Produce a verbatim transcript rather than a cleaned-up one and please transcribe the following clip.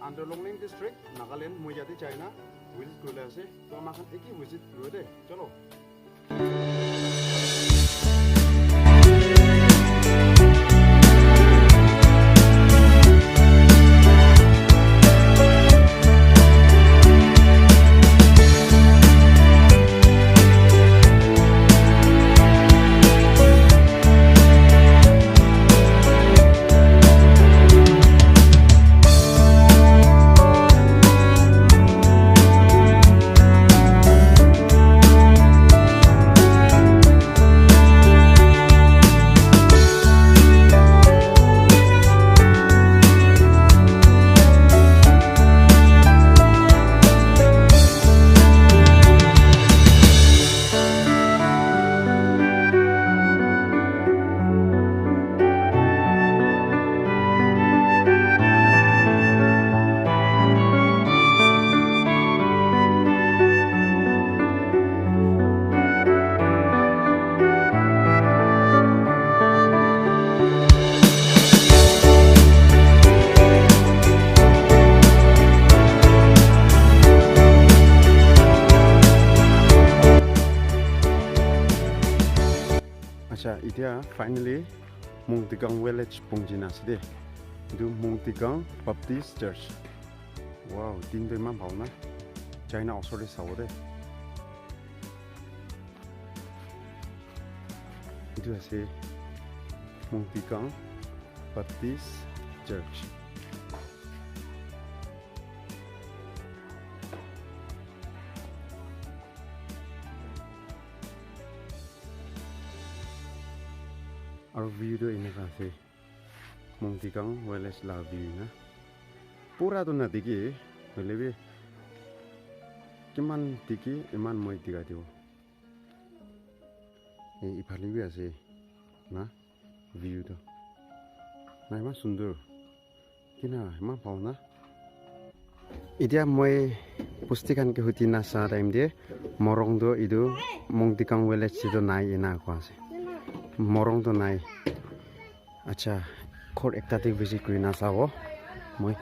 Under Longleng District, Nagaland, moi yate jai na visit kuribole ase. To ama khan eki visit kuribo de. Chalo. Acha, itia finally Mongtikang village pongji na ase de. Etu Mongtikang Baptist Church. Wow, din toh eman bhal na. Jai na osor te sabo de. Etu ase Mongtikang Baptist Church. Aru view tu eneka ase. Mongtikang village la view na. Pura tu na dikhi, hoile bi kiman dikhi, eman moi dikhai dibo. Eh, iphale bi ase na view tu. Na eman sundur. Kina eman bhal na. Itia moi bosti khan ke huti na sa time te morung tu etu Mongtikang village te tu nai ena koa ase. Morung tu nai. Acha, ghor ekta te visit kuri na sabo. Moi